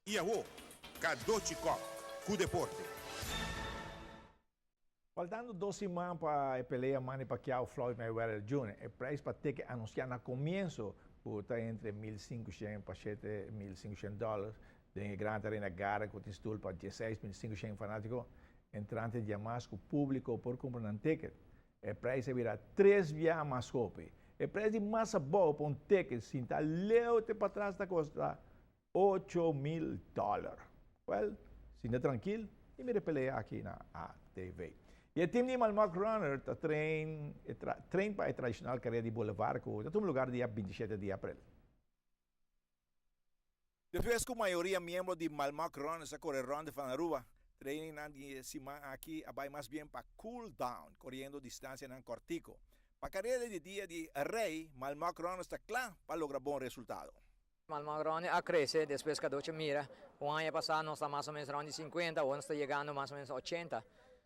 Y awo, Cadochi Kock cu deporte. Faltando 2 siman pa e pelea Manny Pacquiao Floyd Mayweather Jr., e prijs pa ticket anuncia na comienso ta entre 1.500 pa 7.500 dollar den Grand Arena Garden, cu tin stoel pa 16.500 fanatico. Entrante diamars cu publico por cumpra un ticket, e prijs a bira tres biaha mas hopi. E prijs di mas abou pa un ticket sinta leu te patras ta costa 8 mil dollar. Well, sinta trankil y mira pelea aki na ATV. Y e team di Malmok Runner ta train pa e tradicional careda di Boulevard, cu ta tuma luga dia 27 di april. Despues cu mayoria miembro di Malmok Runners a core Ronde van Aruba, training nan di siman aki a bay mas bien pa cool down, coriendo distancia nan cortico. Pa careda di Dia di Rey, Malmok Runners ta cla pa logra bon resultado. Malmok Runner a crece despues cu a mira. Un aña pasa nos ta mas o menos rond 50, awor nos ta yegando mas o menos 80.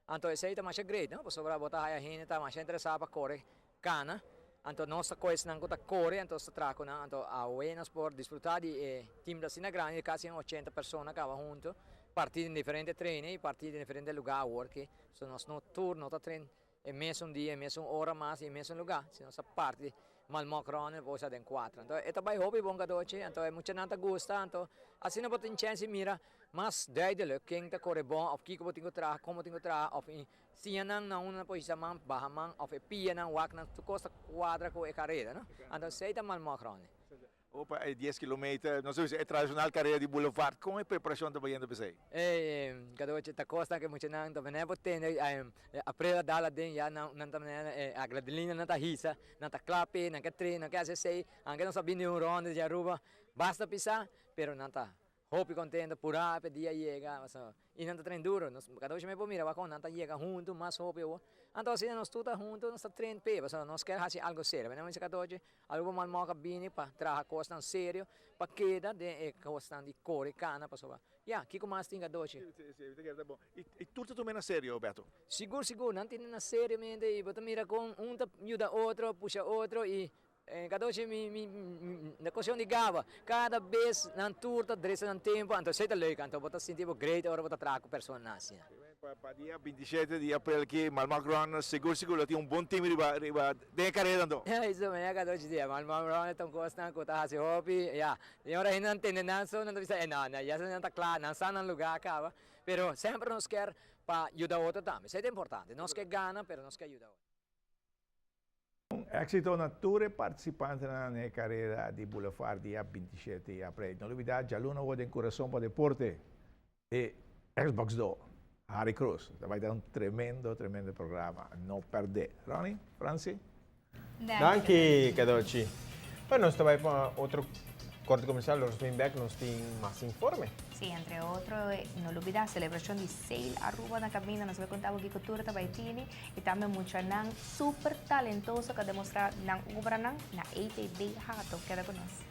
Anto, esey ta mas great, no? Pasobra bo ta hende ta mas interesa pa core cana. Anto, nos ta cohe nan ta core, anto ta traha nan, anto awe nos por disfruta di team di asina grandi, casi 80 persona caba hunto, parti den diferente training, parti den diferente luga work. So nos no tur no ta train e mesun dia, mesun ora mas, e mesun luga. Si nos parti Malmok Runner, bo den cuatro. Anto, e ta bay hopi bon, Cadochi, anto e mucha nan ta gusta, anto asina bo tin chance mira mas duidelijk ken ta core bon, of kiko bo tin cu traha, con bo tin cu traha, of siña nan na un position man, baha man, of e pia nan, wak nan, tur cos ta cuadra cu e careda, no? Anto, esey ta Malmok Runner. Opa, 10 kilometer, no sa, e tradicional careda di Boulevard, con e preparacion ta bayendo pa esey? Cadochi, ta costa cu mucha nan, ta bene tende, april dala den ya nan nan ta bene adrenalina nan ta hisa, nan ta klape, nan ke train, nan ke haci esey, aunke nan sa bini un ronda di Aruba, basta pisa, pero nan ta hopi contento, pura e dia yega, so, y nan ta train duro, nos, cada me por mira con nan ta yega hunto, mas hopi, anto asina nos tur ta hunto, nos ta train pe, so, nos kier haci algo serio, bene Cadochi, algo Malmok bini pa traha cos serio, pa keda den e cos di core cana, pa so, ya, kiko mas tin, Cadochi? Y tur ta tuma na serio, Beto? Sigur, sigur, nan tin na seriamente y bo ta mira con un ta yuda otro, pusha otro y Cadochi, mi na cuestion di gaba. Cada bes nan tur ta drecha nan tempo, anto esey ta leuk, anto bo ta sinti great ora bo ta traha cu persona asina. Pa dia 27 di april aki, Malmok Runner, sigur sigur tin un bon team riba riba den careda anto. Eso, mi Cadochi dia, Malmok Runner ta un cos cu ta haci hopi, ya. Y ora nan tende nan so, nan ta bisa, no, no, ya nan ta cla, nan sa nan luga caba. Pero semper nos kier pa yuda otro tambe. Esey ta importante. Nos kier gana, pero nos kier yuda otro. Un exito na tur participante na careda di Boulevard dia 27 di april. No lubida, dialuna den Curason pa Deporte e Xbox 2, Harry Cruz. Bay ta un tremendo, tremendo programa. No perde. Ronnie, Franci? Danki, Cadochi. Bueno, nos ta bay pa otro corte comercial, nos bin back, nos tin mas informe. Si, entre otro, no lubida, celebracion di Sail Aruba na caminda, nos ta bay conta kico tur ta bay tini, y tambe mucha nan super talentoso cu a demostra nan obra nan na ETB Hato. Keda cu nos.